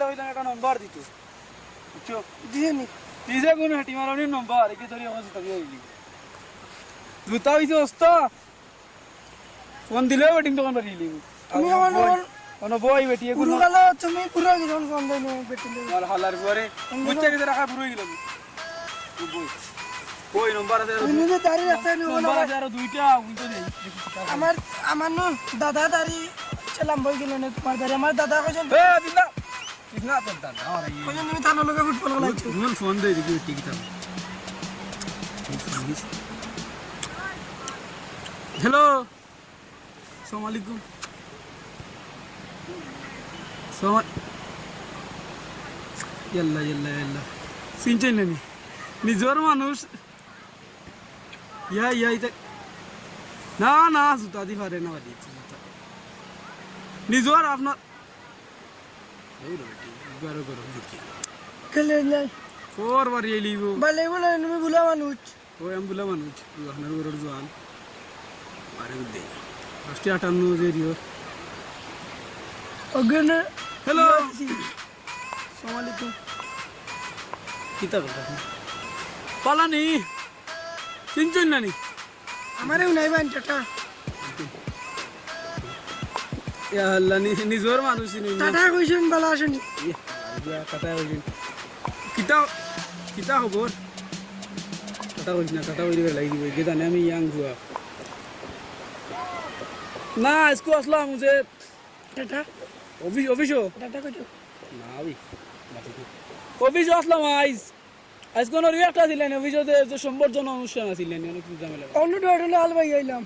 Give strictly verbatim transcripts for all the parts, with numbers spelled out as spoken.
কইলাম একটা নম্বর দিত। বুঝছো? দিছে নি? দিছে কোন হেটি মারানির নম্বর? একে ধরি এখন জুতা দিয়ে দিলি। জুতা হইছে ওস্তা। ফোন দিলেও বেটিং তখন বাড়ি দিলি। তুমি আমার বই, নম্বর কোনো বই বেটি এগুলো। পুরো গেল, তুমি পুরো গেল ফোন দেয় নি বেটিং দেয়। আমার হালার পরে। বুঝছে কি রাখা পুরো গেল। বই। বই নম্বর আছে আরো তুমি দুই-, যে দাড়ি রাখতে নি, নম্বর আছে আরো দুইটা, উল্টো নেই। আমার, আমার নু দাদা দাড়ি ছিলাম বই গেল না তোমার দাড়ি। আমার দাদা কইছেন এ, দিন না। ঠিক না তোর দাদা, আর এই কইছেন তুমি থানার লগে ফুটবল খেলাইছো। রুবেল ফোন দে, দেখি ঠিক আছে। হ্যালো। আসসালামু আলাইকুম। সালাম-, ইয়াল্লা, ইয়াল্লা, ইয়াল্লা। চিনছেন না নি? নিজর মানুষ। ইয়া, ইয়া, ইতা-, না, না, জুতা দি পারে না, বাড়ি দিচ্ছি জুতা। নিজর আপনার, এই রে বেটি, গরো গরো দেখি। খেলে নাই। ফোর বাড়ি আইলিব। বালে বলে তুমি বুলা মানুষ। ওই আমি বুলা মানুষ, তুই আপনার গরুর জোয়ান। আরে দে। পাঁচটি আটান্ন যে রিও। ওখানে হ্যালো। আসসালামু আলাইকুম। কিতা কথা? পালানি? চিনছইন না নি? আমারে উনাই বান টাটা। ইয়া আল্লাহ, নি-, নিজর মানুষ চিনি না। টাটা কইছেন, বালা আছেন নি? ইয়া, ইয়া, টাটা কইছেন। কিতা, কিতা খবর? টাটা কইছ না, টাটা কইলে বেলাই দিব। যে জানে আমি ইয়াং জুয়া। না, আজকে আসলাম যে টাটা। অফিস, অফিসও? টাটা কইছো? না, ওই, বাকি কি? অফিসও আসলাম আইজ। আইজ কোনো রিও একটা ছিলেন, অফিসও যে, যে সম্বর্ধনা অনুষ্ঠান আছিলেন, অনেক ঝামেলা। অন্য ডোয়ারে আল ভাই আইলাম।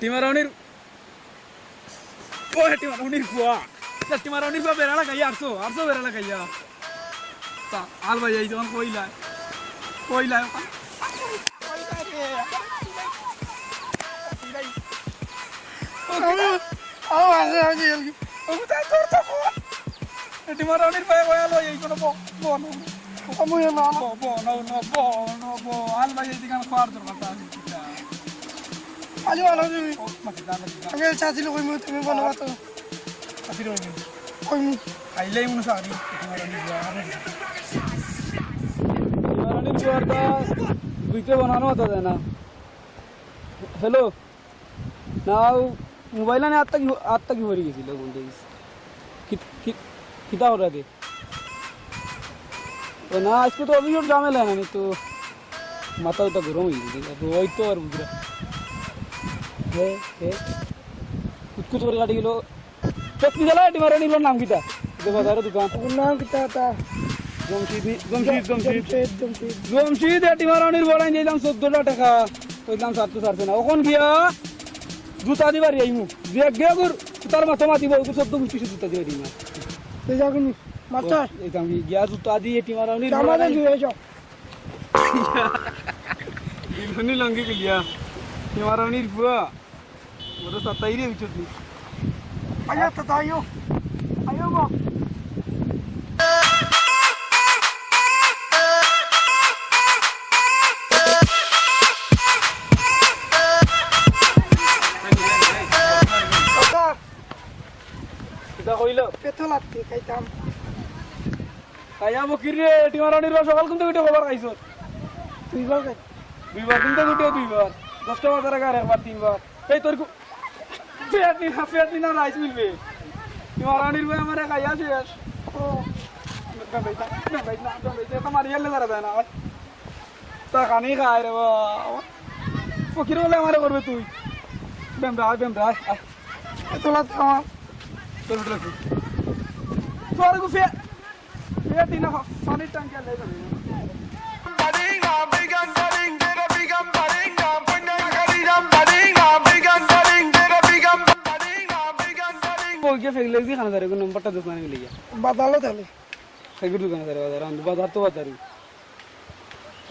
টিমারাউনির, ও টিমারাউনির ফুয়া। টিমারাউনির ফুয়া বেড়া লাগাইয়া আরছো, আরছো বেড়া লাগাইয়া। তা আল ভাই এই যখন কইলা, কইলা, কইলা রে, ও কিতা? ও, আছে, আছে, আছে। ও, তাই তোর তো ফোন। এটি মারানির পায়ে কয়া লই, এই কোনো ব-, ব-, ন-, আমি না। ব-, ব-, ন-, ন-, ব-, ন-, ব-, আল ভাই, এই দিকে খোয়ার দরকার, তা আমি কিতা? আলি ভালো তুমি। ও, মাঝে যা, মাঝে যা। আগে চাচিলে কইমু, তুমি বলো তো। চাচিলে কইমু। কইমু। খাইলেই মনে হয় সারি, এটি মারানির জোয়ার। এটি মারানির জোয়ার তা বুঝতে বানানো হতো যায় না। হ্যালো। না, ও মোবাইল আনে আত্মা কি, আত্মা কি হয়ে গেছিল বলতে গেছি। কি, কি, কিতা হলো রে? ও না, আজকে তো অফিসের ঝামেলা না, আমি তো মাথা উঠা গরম হয়ে গেছে। তো ওই তো আর বুঝলাম। হে, হে। কুতকুত করে কাটি গেল। তো কি জানো, এটি মারানির নাম কিতা? যে বাজারো দোকান। ওর নাম কিতা তা? জমশিদ নি-, জমশিদ, জমশিদ। জমশিদ, জমশিদ। জমশিদ, এটি মারানির বড়াই নিলাম চোদ্দটা টাকা। কইলাম, "স্যার তো ছাড়ছে না।" ওখান গিয়া জুতা দিবার আইমু। যে গিয়া গুর, তার মাথা মাতিব, ওই চোদ্দ গুষ্টি জুতা দিবার আইমু। তো যাও কিনি, মাস্টার। ও, এই তো আমি গিয়া জুতা দিয়ে এটি মারানির জামা বড়াই। দেন, দিয়ে যাও। ইলুনি লঙ্গি গিলিয়া। এটি মারানির ফুয়া। ওরা সাতাইরে ভিতর দি। আয়া, তো আইও। আইও গো। কিতা কইলো? পেতো লাগতে খাইতাম। খাইয়া বকির রে, টিমারানির বা সকাল কিন্তু উঠে খবর খাইছো? দুইবার খাই। দুইবার, কিন্তু উঠে দুইবার। দশটা বাজার আগে আর একবার তিনবার। এই তোর কু-, পেট নি না, পেট নি না, রাইস মিলবে। টিমারানির ভাই আমারে খাইয়া শেষ। ও। বেম ভাই না, বেম ভাই না, বেম ভাই না, এটা মারি গেলে ধরা যায় না আমার। তা খানি খায় রে বাবা। ফকির বলে আমারে করবে তুই। বেম ভাই, বেম ভাই, আয়। এ তোলা তো আমার। তোর ভিতরে রাখি। তোর গুফে। এ দিনা ফা-, পানির ট্যাঙ্কি আর লই যাবি। ওই যে ফেলে দিছি খানা ধরে, নম্বরটা দোকানে মিলে গিয়া। বাজালো তাহলে। ফেগুর দোকানে ধরে বাজার, আন্দু বাজার তো বাজারই।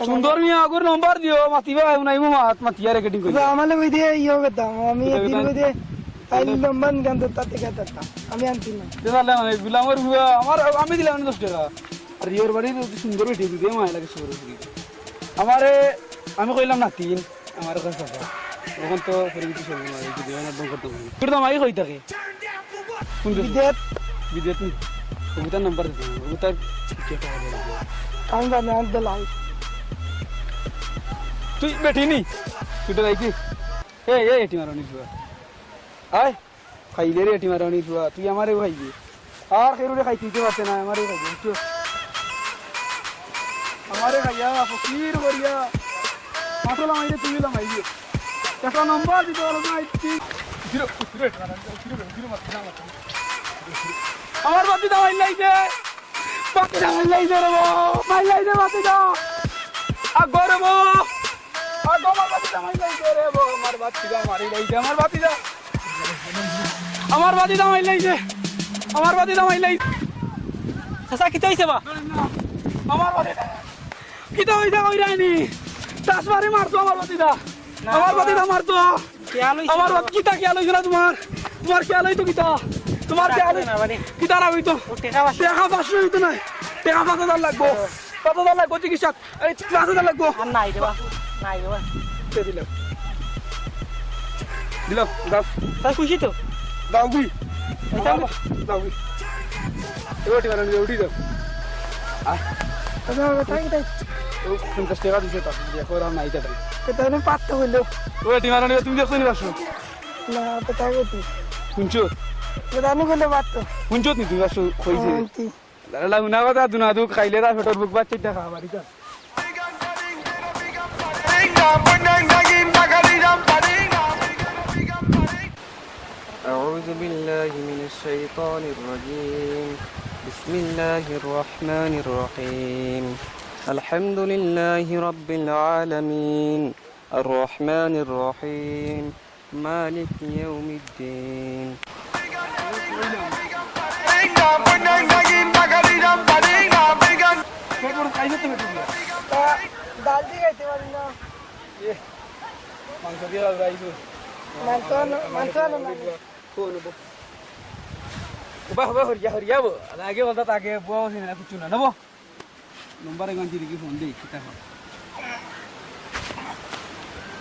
সুন্দর মিয়া, আগর নম্বর দিও, মাতিবা, উনাইমু মাত, মাতিয়া রেকর্ডিং করি। আমালে ওই দিয়ে ইয়ে করতাম, আমি বুঝতে দিন পারলাম। ওই দিয়ে তাই নম্বর গান তো তাতে গাতাম, আমি আনছি না। তে তাহলে আমি গুলামর হুয়া, আমার, আমি দিলাম না দশ টাকা। আর রিওর বাড়ি তো সুন্দর বেটি, দিদি, মায়া লাগে সুন্দর বেটি। আমারে, আমি কইলাম না তিন, আমার কাছে আছে। ওখান তো ফেরে কিছু চলবে না, এই দিদি, আমার একদম করতাম না। তোর তো মাই কই থাকে? কোন দেশ? বিদেশ। বিদেশ নি? কবিতার নাম্বার দিতে হবে, কবিতার কি একটা কথা বলতে হবে। আমি জানি, আমি দিলাই। তুই বেটি নি? তুই তো রাইতে। এ, এ, এটি মারো নি ফুয়া। আয়, খাইলে রে এটি মারো নি ফুয়া, তুই আমারে খাইবি। আর কেউরে খাইতে দিতে পারছে না, আমারে খাইবি, বুঝছো? আমারে খাইয়া, ফকির করিয়া, মাথা লামাইলে তুমি লামাইবে। একটা নাম্বার দিতে পারো না, এই ঠিক। জিরো, জিরো, এটি মারো, জিরো, জিরো মারো, না মারো। আমার বাতিদা মাইল্লাইছে। বাতিদা মাইল্লাইছে রে বো। মাইল্লাইছে বাতিদা। আগো রে বো। আগো আমার বাতিদা মাইল্লাইছে রে বো। আমার বাতিদা মারিলাইছে, আমার বাতিদা। আমার বাতিদা মাইল্লাইছে। আমার বাতিদা মাইল্লাইছে। চাচা, কিতা অইছে বা? আমার বাতিদা। কিতা অইছে কইরায়নি? তাস মারি মারছো আমার বাতিদা। না, আমার বাতিদা মারছো। খেয়াল অইছে আমার না। বাত-, কিতা খেয়াল অইছে না তোমার? তোমার খেয়াল অইতো কিতা? তোমার খেয়াল অই-, না, মানে। কিতা না অইতো? ও, টেকা পাঁচশো। টেকা পাঁচশো অইতো না। টেকা পাঁচ হাজার লাগবো। পাঁচ হাজার লাগবো চিকিৎসা। এই, পাঁচ হাজার লাগবো। আর নাই রে বা। নাই রে বা। দে দিলাম। দিলাম, দাও। তাই খুশি তো? দাও গি। এই দাও। দাও গি। এবার টেকা নিয়ে উঠি যাও। আয়। আচ্ছা, তাই, তাই। ও, পঞ্চাশ টেকা দিছে তো, দিয়ে করার নাই এটা। এটা আমি পাত্তা হইলো। ও, এটি মারানি, তুমি দেখছো নি পাঁচশো? না, তো তাই করছি। শুনছো? এটা আমি করলে পাত্তা। শুনছো নি তুমি পাঁচশো কইছে? হ্যাঁ, কি? দাঁড়া, লাগু না কথা, দুনা দু খাইলে তা পেটর ভুক বাচ্চা টাকা বাড়ি যা। أعوذ بالله من الشيطان الرجيم. بسم الله الرحمن الرحيم. الحمد لله رب العالمين. الرحمن الرحيم. مالك يوم الدين. তা ডাল দিয়ে খাইতে পারি না। এ, মাংস দিয়ে খাওয়া যায় তো। মাংস আনো, মাংস আনো না। কোন নেবো? বাহ, বাহ, হরিয়া, হরিয়া বো। আগে বলতো, তাকে বউ আছে না, কিছু না, নেবো? নম্বর একবার দিদি কি ফোন দেই, কিতা হয়?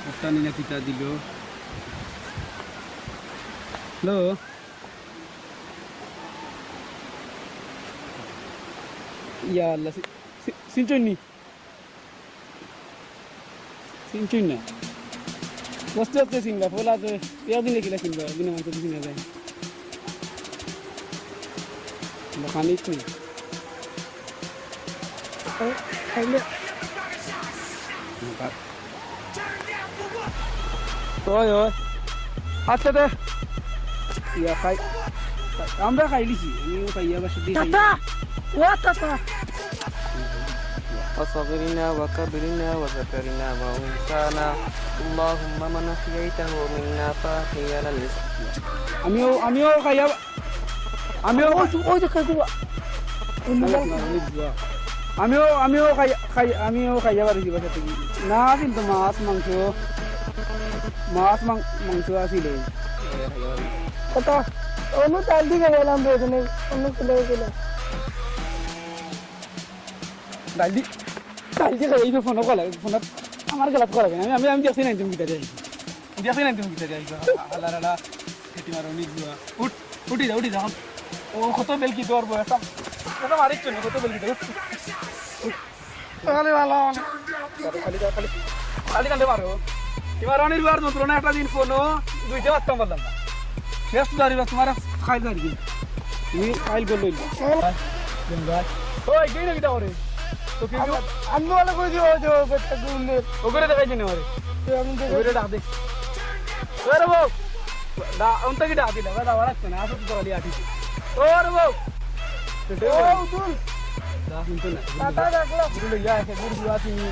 একটা নিলে কিতা দিল? হ্যালো? ইয়া আল্লাহ, সি-, সি-, সিনচইনি? সিনচইন না। বস্তি বস্তি সিঙ্গা, ফোলা তো, পেঁয়াজ দিলে কিলা সিঙ্গা, বিনা মাংস দিছি না যায়। দোকানে কি? খাইলে। ওই, ওই। আচ্ছা দে। ইয়া খাই। আমরা খাইলিছি। আমিও খাইয়া বাসি দিয়ে খাইয়া। তাতা! ও তাতা! وصغرنا وكبرنا وذكرنا وأنثانا. اللهم من أحييته منا فأحيه على الإسلام. আমিও, আমিও খাইয়া, আমিও ওই তো, ওই তো খাইতে বা-, ওই মোবাইল। আমিও, আমিও খাই, খাই, আমিও খাইয়া বাড়ি বাসা থেকে। না, কিন্তু মাছ, মাংস, মাছ, মাং-, মাংস আছিল। কথা, অন্য চাল দিকে গেলাম রে, এখানে অন্য ছেলে গেলাম। ডাইলি, ডাইলি খাই, এই যে ফোন করা, ফোন আমার গেলাত করা লাগে। আমি, আমি, আমি দেখছি না, তুমি কিতা দিয়ে আইছো। দেখছি না, তুমি কিতা দিয়ে আইছো। হালা, হালা, খেটি মারো, নিজ গুয়া। উঠ, উঠি যা, উঠি যা। ও, কত বেলকি তোর বউ, একটা, একটা মারিচ্ছ না, কত বেলকি তোর, উঠ, উঠ। তাহলে ভালো, ভালো। খালি, খালি, খালি, খালি কান্দে মারো। এবার অনির বার যন্ত্রণা একটা দিন ফোনও দুইটা বার্তা বললাম না। শেষ তো দাঁড়িয়ে তোমার খাই দাঁড়িয়ে। তুমি খাইল করলো। ওই, গেই না কিতা করে? তো কি আমি ভালো করে দিও, ওই যে, ওই বেটা গুন্ডে। ওগুলো দেখাই দিন আমারে। তো আমি দেখে ওগুলো ডাক দে। ওরে বউ। দা, অন্ত কি ডাক দিলা? বাবা, বাবা, রাখছে না। আসো তো খালি আটি। ওরে বউ। ও, তুই। দা, শুনতে না। দাদা, দেখলো। গুরু লইয়া আছে, গুরু গুরু আছে।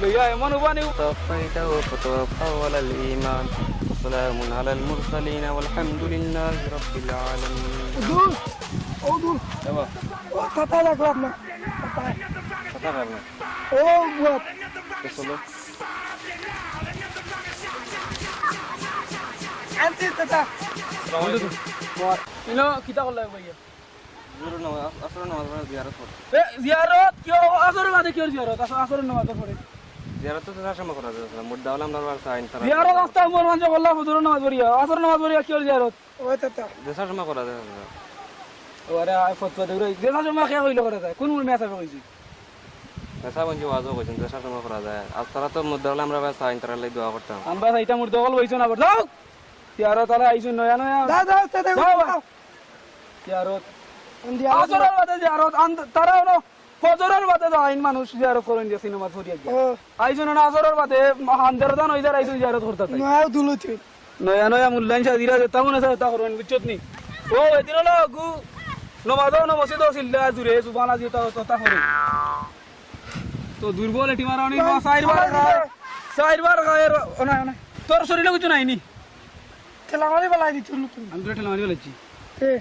লইয়া এমন উবানি। توفيته فتوفه على الإيمان. وسلام على المرسلين والحمد لله رب العالمين. ও, দূর। ও, দূর। বাবা। ও, কথা রাখলাম না। কথা। কথা রাখলাম না। ও, বুয়া। তো চলো। আনছি, কথা। আসসালামু আলাইকুম। ইনো, কিতা করলা ভাইয়া? জোহরর নামাজ, আস-, আসরর নামাজ পড়ে জিয়ারত পড়ে। এ, জিয়ারত? কিয়? আসরর বাদে কিয় জিয়ারত? আস-, আসরর নামাজ পড়ে। জিয়ারত তো দেশার সময় করা যায় না। মুদ্দা হলে আমরা আর সাইন তারা জিয়ারত আস্তা উমর মানজে করলা, ফজরর নামাজ পড়িয়া, আসরর নামাজ পড়িয়া কিয় জিয়ারত? ওই তো তো। দেশার সময় করা যায় না। ওরে আয় ফতোয়া দেউরে, দেশা সময় কে কইলো করা যায়? কোন মেসাবে কইছি? মেসাব অইছে ওয়াজও কইছইন, দেশা সময় করা যায়। আজ তারা তো মুর্দা অকলে আমরা ভাই চাইন, তারার লাগি দোয়া করতাম। আমরা চাইতাম মুর্দা অকল বইছো না, যাও। জিয়ারত আলা আইছইন নয়া নয়া। যাও, যাও, যাও, যাও, যাও। যাও। জিয়ারত। আন্দে আরো আসরের বাদে জিয়ারত, আন-, তারা অনো ফজরের বাদে যাইন মানুষ জিয়ারত করইন দিয়া সিনেমা ফরিয়া গিয়া। ও। আইছইন না আসরের বাদে, হান্দার দান অই যার আইছইন জিয়ারত করতা তাই। নয়া দুলুতি। নয়া নয়া মুল্লাইন সাজিরা যেতা মনে চায় তা করইন, বুঝছত নি? ও, এদিন অইলো গু, নমাজও না মসজিদও চিল্লা জুরে, জুবান আজি তা, তা, তা করে। তো দুর্বল এটি মারানি, বা চাইরবার খায়, চাইরবার খায়, ও না, ও না। তোর শরীরে কিছু নাই নি? ঠেলা মারি বালাই দিছু নতুন। আমি তোরে ঠেলা মারি বালাইছি। এ।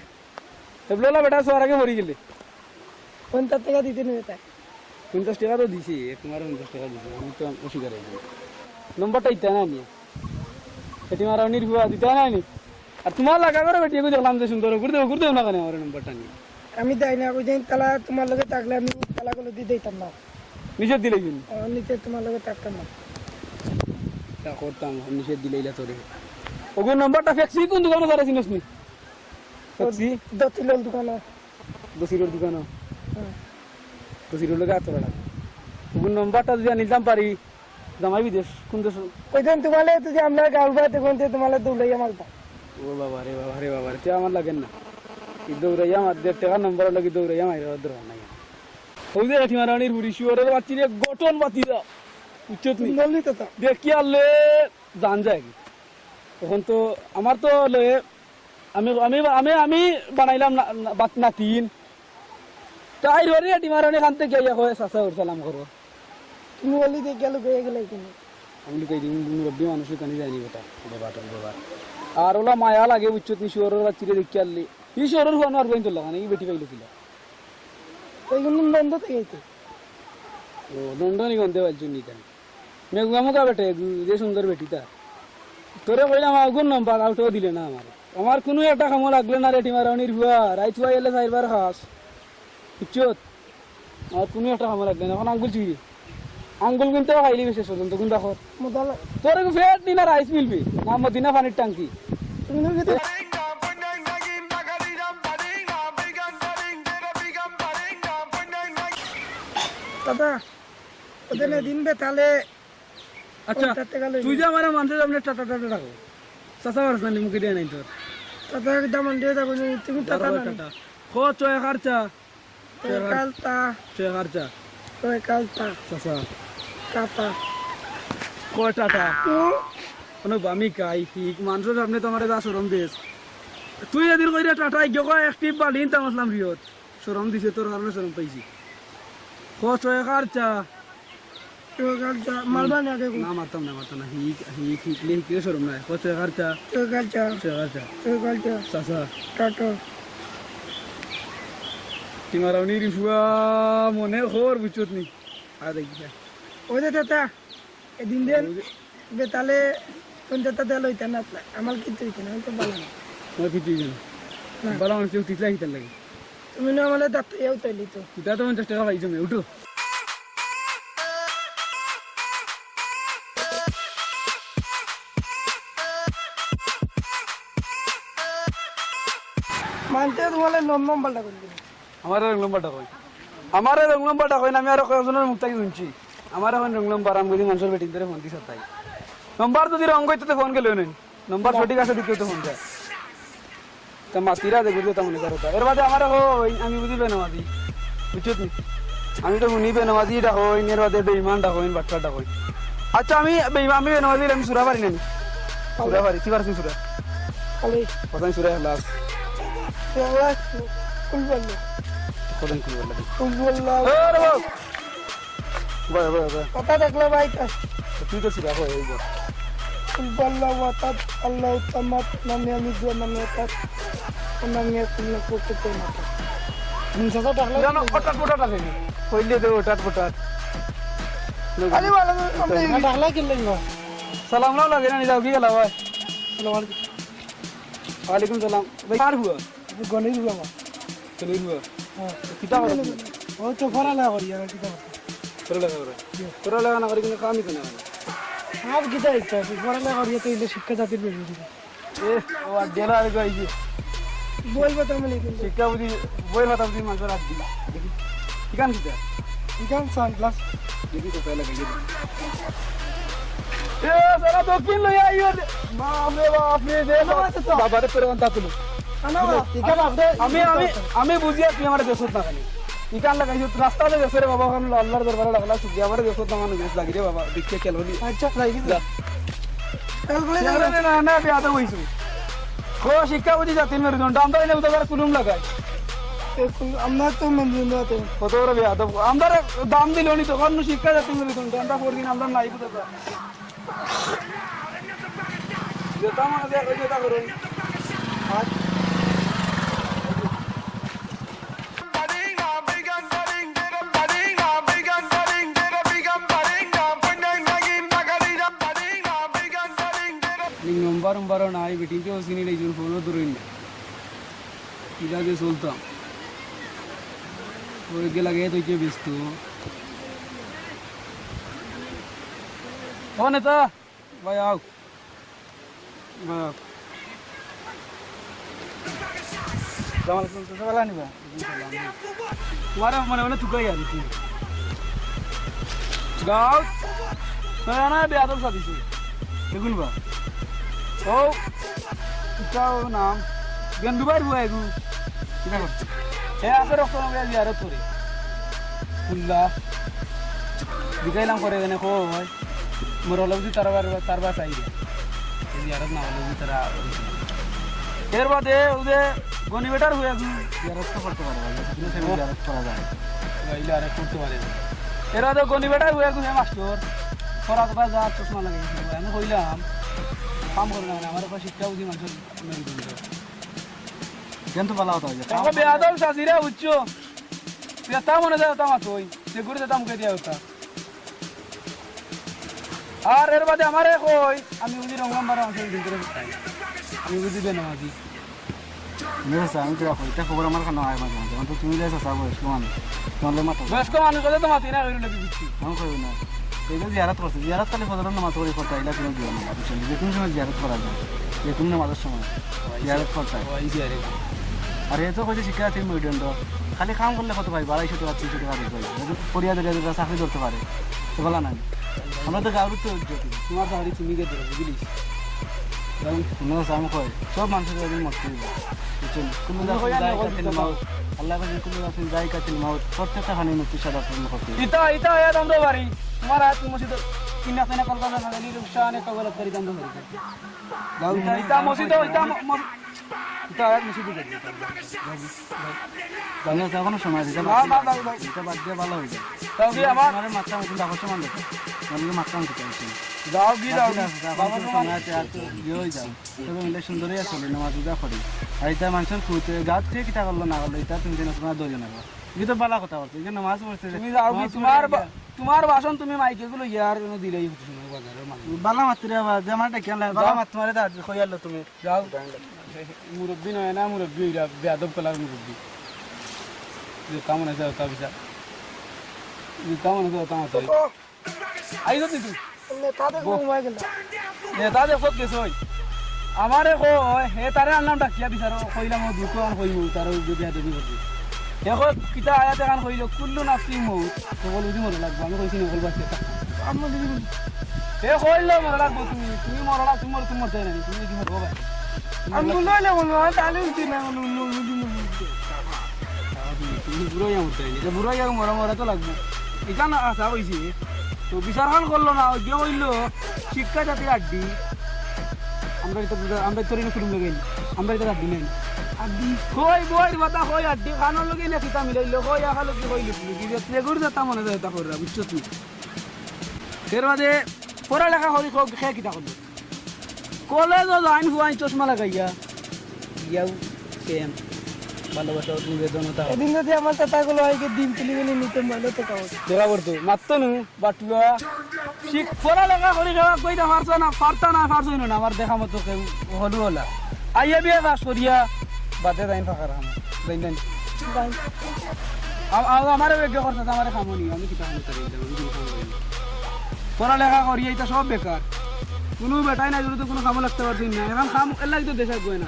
এবলা বেটা সোয়ার আগে মরি গেলে। পঞ্চাশ টেকা দিতে নিবে তাই। পঞ্চাশ টেকা তো দিছি, এক তোমার পঞ্চাশ টেকা দিছি, আমি তো অস্বীকার অইছি। নম্বরটা ইতা না নি? এটি মারা নির্ভুয়া দিতা না নি? আর তোমার লাগা করে বেটি, এগু দেখলাম যে সুন্দর, ঘুরতে, ঘুরতে না কেন আমার নম্বরটা নিয়ে? আমি দেই না, ওই দিন তালা তোমার লগে থাকলে আমি তালা গুলো দিয়ে দিতাম না। নিষেধ দিলে কিন্তু। ও, নিষেধ তোমার লগে থাকতাম না। তা করতাম, নিষেধ দিলে ইলা তোরে। ওগুর নম্বরটা ফেকছি কোন দোকানো তারা চিনস নি? ফেকছি? দতিলর দোকানো। দসিরর দোকানো? হুম। দসিরর লগে আতো বেড়া। ওগুর নম্বরটা যদি নিতাম পারি, জামাই বিদেশ, কোন দেশ? ওই দিন তোমালে তো যে আমরা গাঁও বা তখন তো তোমালে দৌড়াইয়া মারবা। ও বাবা রে, বাবা রে, বাবা রে, তুই আমার লাগেন না। এই দৌড়াইয়া মার, দেড় টাকার নম্বর লাগি দৌড়াইয়া মাইরা দরকার নাই। ওই যে এটি মারানির বুড়ি, শুয়োরের বাচ্চিরে গঠন বাতি যা। বুঝছত নি? নলি তো তা। দেখি আনলে জান যায় কি? তখন তো আমার তো লয়ে আমি, আমি, আমি, আমি বানাইলাম না, না, বাত-, নাতিন। তাই রোরে ডিমারনে খান থেকে গিয়া কয়, "চাচা, ওর সালাম করো।" তুমি অলি দিয়ে গেল, গিয়ে গেলে কেন? আমি লুকাই দিই, মুরব্বী মানুষ লুকানি যায়নি বেটা, বাবা, তোর বাবা। আর ওলা মায়া লাগে, বুঝছত নি, শুয়োরের বাচ্চিরে দেখি আনলি। ই শুয়োরের হুয়া নোয়ার বইন তোর লাগানি, ই বেটি পাইলো কিলা? ওই জন্য বন্ধ থেকে আইতে। ও, দণ্ডনি গন্ধে পাইছো নি তাই? মেগুয়া মুখা বেটে, এগু-, যে সুন্দর বেটিতা। তোরে কইলাম, আগুন নম্বর, আউটও দিলে না আমার। আমার কুনু একটা কামো লাগলে না রে, টিমার অনির হুয়া, রাইত হুয়া এলে চাইরবার খাস। বুঝছত? আমার কুনু একটা কামো লাগলে না, এখন আঙ্গুল চুইরে। আঙ্গুল কিনতেও খাইলি বেশি শেষ পর্যন্ত, কোনটা কর? মোতালা। তোর এগু ফেট নি না রাইস মিলবি, না মদিনা পানির টাঙ্কি। তুমি না খেতে দাদা, ওদের না দিন বে তাহলে আচ্ছা, পঞ্চাশ টাকা লইবি। তুই যে আমার মানুষের সামনে টাটা টাটা ডাকো, চাচা মারস না, মুখে দিয়ে নাই তোর। টাটা দাম দিয়ে যাবো, তুমি টাটা বারবার না। টাটা। খ, চ, এ, খার চা। চ, এ, খার চা। চ, এ, খার চা। চ, এ, খার চা। চাচা। টাটা। ক, টাটা। হুম? কোনো বামি কাই, ঠিক, মানুষের সামনে তো আমার যা শরম দেস। তুই এদিন কইরে টাটা, ইগো কয় এক টিপ বালি নিতাম আসলাম রিয়ত। শরম দিছে, তোর কারণে শরম পাইছি। ক, চ, এ, খার চা। চ, এ, খার চা। মারবা না দেখো। না, মারতাম না, মারতাম না। হিক, হিক, হিকলে, হিকলে শরম নাই। ক, চ, এ, খার চা। চ, এ, খার চা। চ, এ, খার চা। চ, এ, খার চা। চাচা। টাটা। টিমারাউনি রিফুয়া মনে খবর বুঝছত নি? আর দেখি যা। ওই যে চাচা। এদিন দেন, ওই যে বেতালে পঞ্চাশটা তেল হইতে না, আমার কিচ্ছু হইতে না, আমি তো ভালো না। আমার কিচ্ছু হইতে না। না। ভালো মানুষ কেউ টিকলা হিতার লাগে। তুমি না আমাদের দাঁত ইয়েও তৈলি তো। এটা তো পঞ্চাশ টাকা পাইছো মে, উঠো। মানতে তোমার নম্বর পাল্টা করে দিবি। আমারে রং নম্বরটা কই? আমারে রং নম্বরটা কই না? আমি আরো কয়েকজনের মুখ থাকি শুনছি। আমারে কইন রং নম্বর, আমি বুঝি মানুষের বেটিন ধরে ফোন দিছে তাই। নম্বর যদি রং কইতে তো ফোন গেল নেই। নম্বর সঠিক আছে, দ্বিতীয়ত ফোন যায়। তা মাতিরা দেখবি তো তেমন করে তা। এর বাদে আমারে কই, আমি বুঝি বেনামাজি। বুঝছত নি? আমি তো শুনি বেনামাজি এটা কইন, এর বাদে বেইমান ডাকইন, বাটপার ডাকইন। আচ্ছা, আমি বেইমান, আমি বেনামাজি, আমি সুরা পারি না আমি। সুরা পারি, কি পারছি সুরা? খালি। কথা সুরা ইখলাস। ইখলাস, কুল বললো। কথা কুল বললো। কুল বললো। এ রে বাবা। ভাই, ভাই, ভাই। কথা দেখলে ভাই তো। তুই তো সুরা কই, এই বল। কুল বললো, ওয়াতাত, আল্লাহ উত্তমাত, নামে আমি দুয়া নামে তাত, নামে কুল না করতে তো না। হুম, চাচা ডাকলে জানো, কি? ওটা, ওটা, ওটা দেখি। কইলে দে ওটা, ওটা। আরে বাবা, আমরা না ডাকলে কি লাগবে? সালাম না লাগে না, যাও কি গেলা ভাই? আসসালামু আলাইকুম। ওয়ালাইকুম সালাম। ভাই, কার হুয়া? গনির হুয়া আমার। গনির হুয়া? হ্যাঁ। কিতা করে? ওই তো পড়ালেখা করি, আর কিতা করতে? পড়ালেখা করে? জি। পড়ালেখা না করি কিন্তু কামই তো না। আর কিতা ইচ্ছা আছে? পড়ালেখা করিয়া তো ইলে শিক্ষা জাতির প্রয়োজন। এ, ও আর গেল আর কই যে। বইল বাতাম লিখুন। শিক্ষা বুঝি, বইল বাতাম বুঝি মাংস রাখ দি। দেখি, ইখান কিতা? ইখান সানগ্লাস। দেখি তো পয়লা গেলে। এ, সারা দক্ষিণ লইয়া আইও রে। বাপ রে বাপ রে, দে বাপ। বাবা রে, তোর অন্তা তুলো। আনো, ইখান আপনি আমি, আমি, আমি বুঝিয়ার তুই আমারে দেশত না খালি। ইখান লাগাইছো, রাস্তাত গেছে রে বাবা, ওখানে আল্লাহর দরবারে লাখ লাখ শুকরিয়া, আমারে দেশত না মানুষ লাগি রে বাবা, দেখতে কেন হলি? আচ্ছা, লাগি যা। না, না, না, বেয়াদব অইছো। ও শিক্ষা বুঝি জাতির মেরুদণ্ড, আমরা এনে উদাবার কুলুম লাগাই। এ কুল-, আমরা তো মেরুদণ্ড আছে। কত বড় বেয়াদব, আমরা দাম দিল নি তখন শিক্ষা জাতির মেরুদণ্ড, আমরা পরদিন আমরা নাই বুঝা। যেটা মনে যায়, ওই যেটা করুন। আর নিং নম্বর উম্বরও নাই, বেটিনতেও চিনি নাই, ফোনও ধরইন না। কিলা যে চলতাম। ওই গেলা গিয়ে তো কে ব্যস্ত। ও নেতা, ভাই আও। বাহ। সালাম আলাইকুম, তো সব ভালা নিবা? তোমার মনে মনে তুকাই আর কি। গাও। না, না, বেয়াদব সাদিছে। দেখুন বা। ও, ইটাও নাম। গেন্দু ভাইর বুয়া এগু। কিতা করছে? এ আছে রক্ত নবী জিয়ারত করে। খুল্লা। জিগাইলাম করে এনে কো হয়। মোর হলো বুঝি তার বার-, তার বাস আইবে। এই জিয়ারত না হলে বুঝি তারা এর বাদে ওই যে গনি বেটার হয়ে আছে। জিয়ারত তো করতে পারে ভাই, আপনি সেটা জিয়ারত করা যায়। ভাই, জিয়ারত করতে পারে। এর বাদে গনি বেটার হয়ে আছে মাস্টার। পড়া কথা যা চশমা লাগাই দিছিল। আমি কইলাম, কাম করে না, মানে, আমার উপর শিক্ষা বুঝি মানুষের মেরুদণ্ড। কিন্তু ভালো কথা হয়েছে। দেখো, বেয়াদব শাশিরা, বুঝছো? যেটা মনে যায় ওটা মাতই। যে ঘুরে যেটা মুখে দিয়া ওটা। আর এর বাদে আমারে কই, আমি বুঝি রং নাম্বার আমার ভিতরে ফুটাই। আমি বুঝি বেনামাজি। মেরে স্যার, আমি তো রাখো, এটা খবর আমার কানে হয় মাঝে মাঝে। এখন তো তুমি যাই চাচা বয়স্ক মানুষ, তোমার লগে মাথা বয়স্ক মানুষ হলে তো মাতি না, ওই লোকে দিচ্ছি। আমি কই না। এই যে জিয়ারত করছে, জিয়ারত খালি ফজরের নামাজ পড়ি করতে আইলা কোনো দিও না, বুঝছেন? যে কোনো সময় জিয়ারত করা যায়, যে কোনো নামাজের সময় জিয়ারত করতে হয়। ওই জিয়ারত। আর এ তো কইছে শিক্ষার্থী মেরুদণ্ড, খালি কাম করলে কত পাইবা, আড়াইশো টাকা, তিনশো টাকা পাইবা। পড়িয়া ধরে ধরে চাকরি ধরতে পারে, তো বলা নাই। আমরা তো গাউরু তো ইজ্জত। তোমার চাকরি তুমি কে ধরো, বুঝলি? কোনো কাম কয়, সব মানুষের একদিন মরতে হইব, বুঝছেন? কুল্লু নাফসিন যায়িকাতুল মাউত। আল্লাহ বলেন, "কুল্লু নাফসিন যায়িকাতুল মাউত।" প্রত্যেকটা খানি মৃত্যুর সাথে আপনি করতে হইব। ইতা, ইতা আয়াত আমরা বাড়ি। তোমার আয়াত মসজিদ কিনা কিনা কলকাতা না গেলি, রুকসা আনে কবলত করি দাম ধরে। ইতা, ইতা মসজিদ, ইতা ম-, মস-, ইতা আয়াত মসজিদে গেলি। জানি আছে, এখনো সময় আছে, ইটা না, বাদ না, দিয়ে, না, না। ইটা বাদ দিয়ে ভালো হয়ে যায়। তাও কি আমার তোমার মাথা মতন দেখো, সমান দেখো। মানে মাথা মতন দেখো। যাও কি যাও? বাদ দিয়ে, এখন বাবা তো তোমার সময় আছে, আর তো ইয়ে হয়ে যাও। তবে মিলে সুন্দরই আছে, নামাজ রোজা করি। আর এটা মানুষের খুঁজতে, গাছ খেয়ে কিতা করলো না করলো, এটা তুমি যেন তোমার ধৈর্য নেবো। এটা তো ভালো কথা বলছো, এই যে নামাজ পড়ছে, তুমি যাও কি, নামাজ তোমার পড়ে বা-, তোমার ভাষণ তুমি মাইকে গুলো ইয়ার জন্য দিলেই হতো, সময় বাজারের মানুষ। ভালো মাত্র রে বাবা, যে আমার ডেকে আনলে, ভালো যাও। মাত্র মারে দাঁড়, কই আনলো তুমি? যাও। মুরব্বি নয় না, মুরব্বি, এরা বেয়াদব কলার মুরব্বি। যে কামন আছে, ওটা বিচার। যে কামন আছে, ওটা মাত্র। আইজ দিদি। নেতা দেখো বো। ঘুমাই গেল। নেতা দেখো গেছে ওই। আমারে কয়, হে তারে আনলাম ডাকিয়া বিচার, কইলাম ও দুঃখ আর কইব, তার ওই যদি আদবি করবে। হে কয়, কিতা আয়াত এখান কইল, "কুল্লু নাফসিন মাউত।" তো বল, বুঝি মরে লাগবো, আমি কইছি না, বলবো আজকে। আমি বুঝি বলি। হে কইল, "মরে লাগবো তুমি, তুমি মরে লাগ-, তুমি মরে, তুমি মরতে নাই, তুমি যদি মরবো ভাই।" আমি বললো, "না, বললো, আমি তাহলে উঠি না, বললো, অন্য, অন্য দিন বলবো।" তুমি বুড়াইয়া মরতে নাই, এটা বুড়াইয়া মরা, মরা তো লাগবো। এখানে আশা হইছে। তো বিচারখান করলো না, ওই গিয়ে হইলো শিক্ষা জাতির আড্ডি। আমরা এটা বুঝা-, আমরা তো ঋণ কুটুম লাগাই না। আমরা এটা আড্ডি নাই। আড্ডি কই বই বাতা কই আড্ডি খানোর লগে না কিতা মিলাইলো, কই আখা লগে কই লুকি লুকি যে লেগুর যেটা মনে যায় এটা কররা, বুঝছো তুই? এর বাদে পড়ালেখা করি কই খে কিতা করলো? কলেজও যাইন ফুয়াইন চশমা লাগাইয়া। ইয়াও সেম। ভালোবাসা ও নিবেদন ও তাও। এদিন যদি আমার চাচা গুলো হয় কি ডিম তুলি মিলি নিতে ভালো তো কাও। ধরা পড়তো, মারতো নু, বাটুয়া। শিখ-, পড়ালেখা করি খাওয়া কইতা পারছো না, পারতা না, পারছো না, আমার দেখা মতো কেউ হলু হলা। আইয়া বিয়া পাস করিয়া, বাদে যাইন ফাঁকা রাখা। যাইন, যাইন। যাইন। আ-, আ-, আমারে বেগে করছে, আমারে খামো নি, আমি কিতা খামো তারে, আমি কিতা খামো তারে। পড়ালেখা করিয়া, এটা সব বেকার। কোনো বেটাই নাই, যদি তো কোনো খামো লাগতে পারছি না। এখন খাম, এর লাগি তো দেশে গয় না।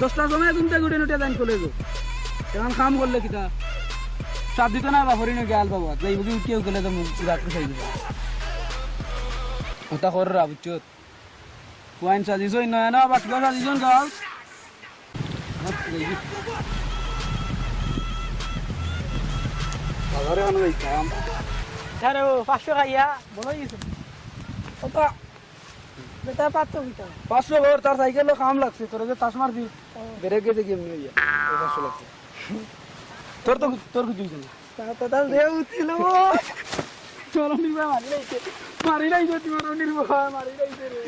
দশটার সময় ঘুম থাকি উঠি নুটিয়া যাইন কলেজো। এখন কাম করলে কিতা? সাথ দিতো না, বাপরে নয় গেল বাবা। যাই বুঝি উঠিয়াউ কলেজো মুখ রাখতে চাই দিবা। ওটা কর রা, বুঝছো? ওয়াইন সাজিছইন নয়া নয়া, বাটুয়া সাজিছইন গাল। বাজারে আনো যাইতাম। আরে ও, পাঁচশো খাইয়া, বলো গেছে। ওটা, বেটা পাঁচশো কিতা? পাঁচশো ঘর, তার সাইকেলো কাম লাগছে, তোরে যে তাস মারছি, ও। ব্রেক গেছে কি এমনি হইয়া, ও পাঁচশো লাগছে। তোর তো, তোর কিছু হইছে না। তা তো তার দেহ উঠছিল। চলো নিবা, মারি লাইছে, মারি লাইছে, তুই মারো নির্ভয়, মারি লাইছে রে।